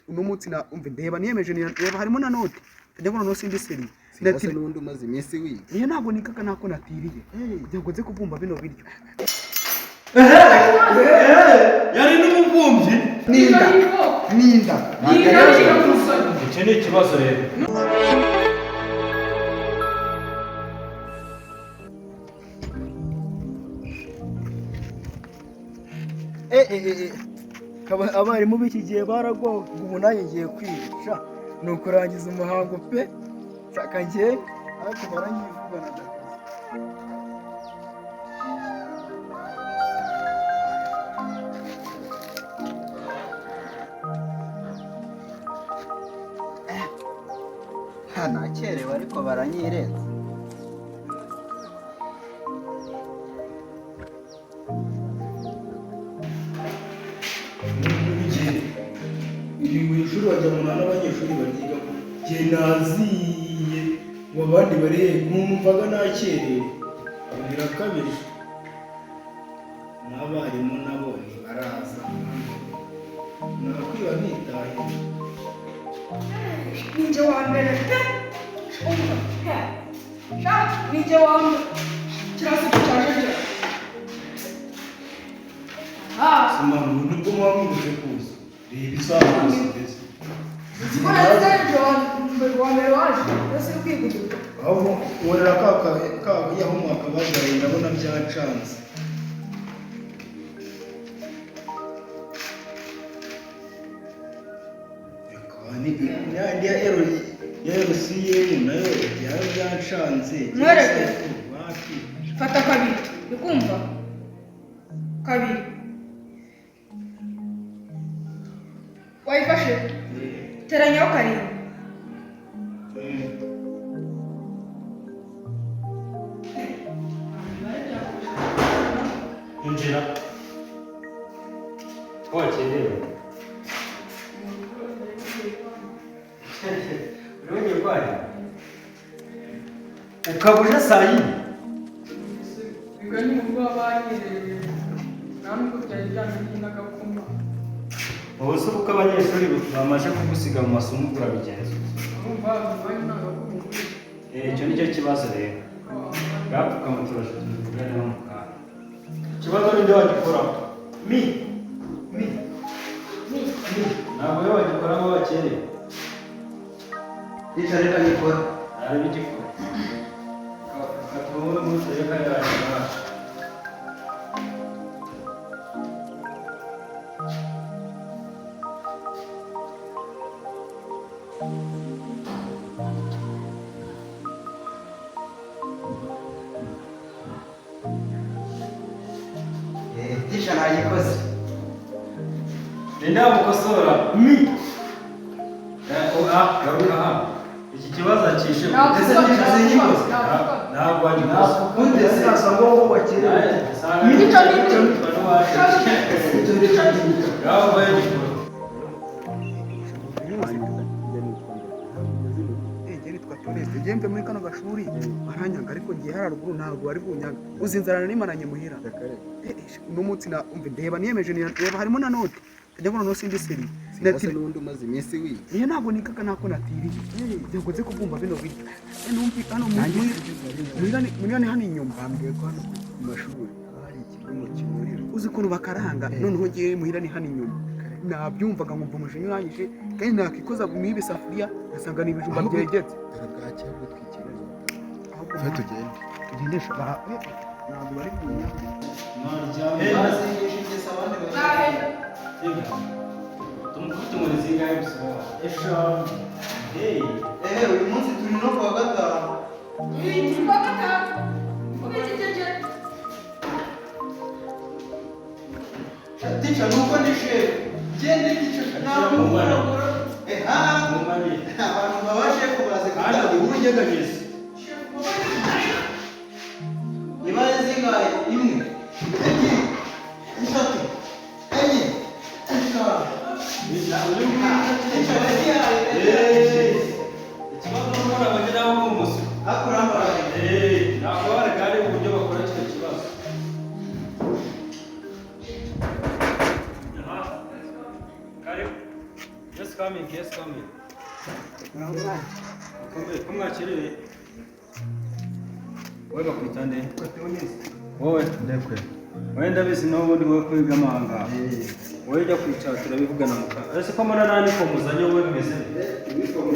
Uno munsi na umve ndeba niyemeje reba harimo na note njya ngo noneho sindi sérieux. Sinase n'ubundi umaze iminsi wiga. Niyo ntabwo nikaga nako natiriye kugira ngo nze kubumba bino biryo. Yari n'umubumbyi. Ninda ninda. Iki ni ikibazo rero. Abarimu b'iki gihe baragowe. Ubu nanjye ngiye kwiga ni ukurangiza umuhango pe, nshaka ngende ariko baranyivugana ndakazi. Nakerewe ariko baranyirenza. Iri mu ishuri wajya mu n'abanyeshuri baryigamo, njye naziye ngo abandi bari, numvaga nakerewe, birakabije. N'abarimu nabo ntibaraza, nakwiba nkitahe. Ninjye wa mbere pe! Umva he sha, ninjye wa mbere, kirasi cyaje ryari? Aha. Simana, ubu nibwo muba mwibutse kuza? Reba isaha rwose ndetse. Ko nari ninjye wa mbere waje ese uri kwiguduka? Aho nkorera ka ka yaho mwakabagaye, ndabona byacanze. Ni ya ero ya RCM nayo byaba byacanze. Mwereke. Wapi. Fata kabiri, ukumva kabiri wayifashe, teranyaho karindwi. Injira. Ko wakerewe? Uri wongeye kwagira ukaba uje saa yine. Biga ni mu rugo banyereye, nta nubwo byari byamenye n'agakoma. Ubu se uko abanyeshuri bamaze kugusiga mu masomo urabigenza? Urumva umwanya ntabwo. Icyo ni cyo kibazo rero. Bwapfukama, turaje tubivuganeho mu kanya. Ikibazo ninde wagikoraho? Mi mi mi, ntabwo we wagikoraho, wakerewe. Yicara, reka nyikora. Araba igikora katubone muri tereka yacu. Teacher, nagikoze. Ninde wamukosora? Mi. Ah, garuka hano, iki kibazo akishe. Ese teacher, sinyikoze? Ntabwo wagikoze. Gute se? Sasa ngo wakerewe. Nicyo nicyo. Ngaho vayo gikora. Njye nitwa Toneste, njye mve muri kano gashuri baranyanga, ariko ngiye hariya ruguru ntabwo bari bunyanga. Uzi inzara nimaranye muhira? Uno munsi na umve ndeba niyemeje reba harimo na note njya ngo noneho sindi sérieux. Sinase n'ubundi umaze iminsi wiga. Niyo ntabwo nikaga nako natiriye kugira ngo nze kubumba bino biryo. Numvi hano muhira ni hano inyuma. Bambwiye ko hano ku mashuri haba hari ikibuno kimurira. Uzi ukuntu bakaranga? Noneho ngiye muhira ni hano inyuma, nabyumvaga nkumva umujinya urangije, kandi nakikoza mu ibi safuriya ngasanga ni ibijumba Ahubwo- byegetse. Dore bwakeye butwikiriye. Ahubwo Twe tugende. Tugendesha ntabwo bari bunyanga. Barasengesha ingeso abandi bari. Tumukubite inkoni zingahe gusa? 5. Hey. Ehe, uyu munsi turi no kuwa gatanu. Turi kuwa gatanu ubiki cece. Teacher, nuko ndi shefu. Gende teacher, ntabwo mukora. Eha, Mumanye. abantu baba shefu bazi Kandi gutanga. uhuru unyeganyeza. Imibare zingahe? Imwe, ebyiri, eshatu, enye, eshanu. Teacher, ndagihaye. Ikibazo ni uko nabageraho ni umuswa. Ariko urambara. Ntabwo bari bwari uburyo bakora kino kibazo. Aha. Karibu. Yes. coming, yes coming. Ko mwakerewe? Wowe bakwita nde? Wowe Ndekwe. Wowe ndabizi n'ubundi wowe kwiga amahanga. Wowe ujya kwicara turabivugana mu kanya. Ese ko mbona nta niko muzanye wowe bimeze bite?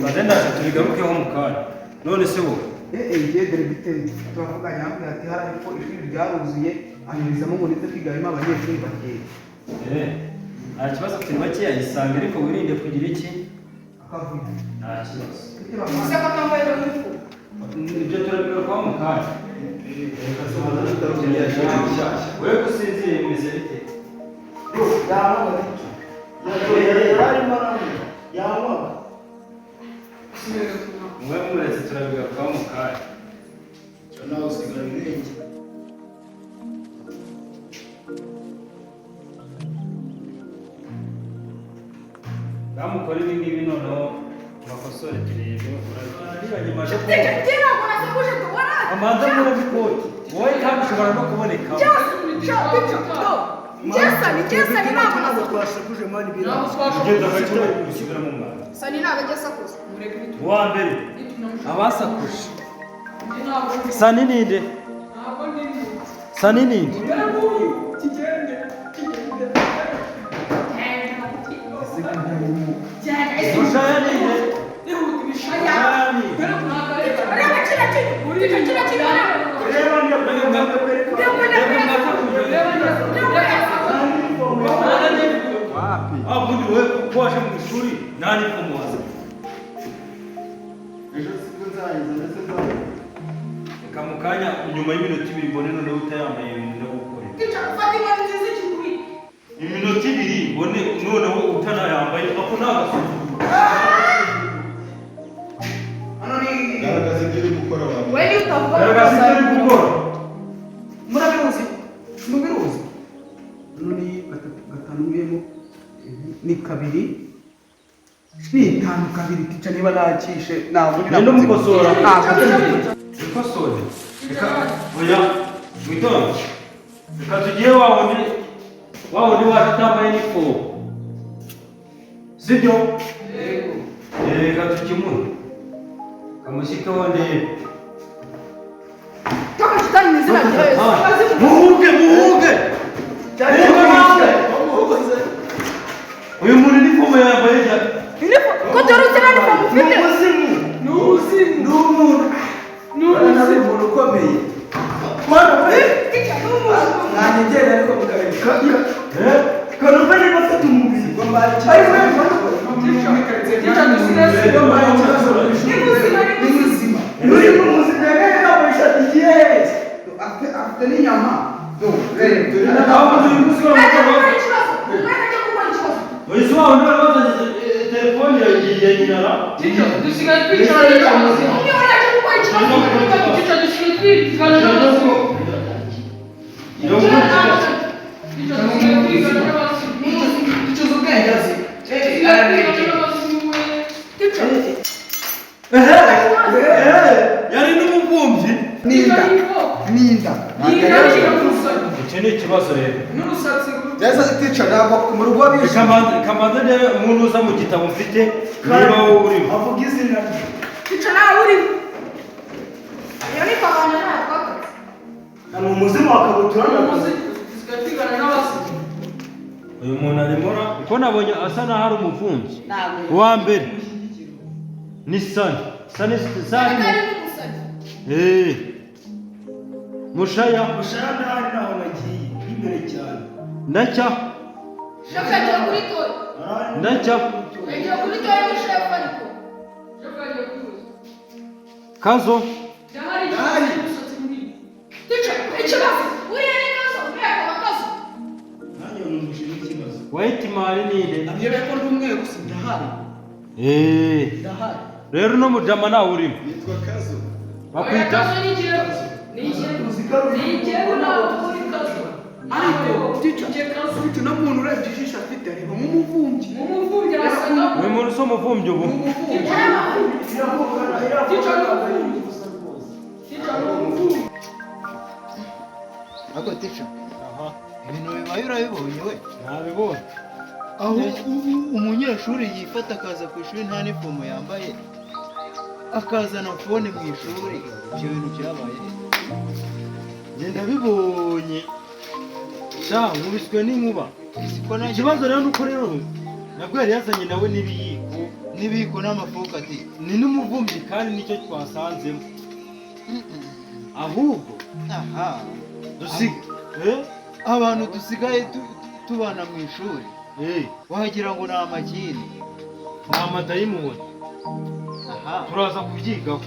Maze ndaje tubigarukeho mu kanya. None se wowe? Ngiye diregiteri turavuganye, arambwira ati hari ariko ishuri ryaruzuye, anyurizamo ngo ndetse kwiga harimo abanyeshuri bakeya. Nta kibazo, turi bakeya, isanga ariko wirinde kugira iki? Akavuyo. Nta kibazo. Ese ko atambaye uniform? Ibyo turabigarukaho mu kanya. Reka tubanze wowe gusinzira bimeze bite? Yanywaga. Mwe muretse turabigarukaho mu kanya. Nawe usigara ubwenge. Bamukora ibi ngibi noneho bakosore turebe urariranye maje Teacher, njye ntabwo nasakuje tubona. Amanza muri ikoti wowe kandi ushobora no kuboneka. Njye Sani, njye Sani ntabwo nasakuje. Twasakuje man bira. Ugenda gake usubira mu mwana. Sani ntabwo ajya asakuza. Uwa mbere abasakuje Sani ninde? Sani ninde? Mushaya ninde? Reba kiriya kintu, teacher, kiriya kintu reba. Wapi? Ubundi wowe ko waje mu ishuri nta n'ifomu wazanye. Ejo sibwo nzayiza ndetse nzayiza. Reka mu kanya nyuma y'iminota 2 mbone noneho utayambaye ibintu ndagukorera. Teacher, ufata inkoni nziza ikikubita. Iminota 2 mbone noneho utanayambaye ako ni agasuzuguro. Hano ni Garagaza ibyo uri gukora wawe. Wowe niyo utavuga Garagaza ibyo uri gukora. Murabiruzi, mubiruzi. Hano ni gatatu gatanu ngiyemo ni kabiri ni itanu kabiri tica niba nakishe ntabwo Ninde umukosora? Ntabwo. Ikosore. Reka oya witonde. Reka tugiye wa wundi waje utambaye inifomu. Sibyo? Reka tukimuhe. Kamushyikeho ndebe. Toka shitani mu izina rya Yesu. Muhuge, muhuge! Muhuge! Uyu muntu inifomu yambaye cyane. Uniform, ko dore uzi nta uniform ufite. Ni umuzimu. Ni umuntu. Ni umuntu ukomeye. Teacher, ni umuzimu. Mwanyegera ariko mukabireka. Kanumva niba afite umubiri. Ari we. Ni muzima, ni muzima. Uri muzima yambaye ishati igiye heza. Afite n'inyama. Aho uyu munsi wa Ajya gukora ikibazo. Umwana ajya gukora ikibazo. Uyu si wa wundi wari wazanye telefone ya nyina. Umwana ajya gukora ikibazo. Tica uzi ubwenge azi. Teacher, Yari n'umubumbyi. Ninda. Ninda. Iki ni ikibazo rero. Neza teacher ntabwo mu rugo bishe. Reka mbanze ndebe umuntu uza mu gitabo mfite niba wowe urimo. Avuga izina rye. teacher nawe urimo. Iyo ni pabana ntabwo twakaze. Ni umuzimu wakabutura na Uyu muntu arimo uko nabonye asa naho ari umuvumbyi. Uwa mbere ni Sani. Sani Sani. Ariko ari n'umusani. Mushaya Mushaya ndahari naho nagiye imbere cyane. Ndacya Shefu yagiye kuri toyi. Ndacya Yagiye kuri toyi ni shefu ariko. Kazo Teacher, ikibazo. Uriya ni kazo, uriya akaba kazo. Nanjye numvise n'ikibazo. White man ninde? Nabyo ko ndi umweru si ndahari. Ndahari. Rero no mujama nawe urimo. Yitwa Kazo. Bakwita Ariko tica tica no muntu urebye ijisho afite areba nk'umuvumbyi. uyu muntu si umuvumbyi ubu. Ariko teacher ibintu bibaye urabibonye we. Nabibonye. Aho umunyeshuri yifata akaza ku ishuri nta nifomo yambaye, akazana phone mu ishuri, ibyo bintu byabaye he? Njye ndabibonye sha, nkubiswe n'inkuba. Siko nanjye. Ikibazo rero nuko rero nabwo yari yazanye nawe n'ibiyiko. N'ibiyiko n'amafoke ati. Ni n'umuvumbyi kandi nicyo twasanzemo ahubwo. Aha. Dusiga, eh? Abantu dusigaye tubana mu ishuri, Eh, wagira ngo ni amakini. Ni amadayimoni. Aha. Turaza kubyigaho.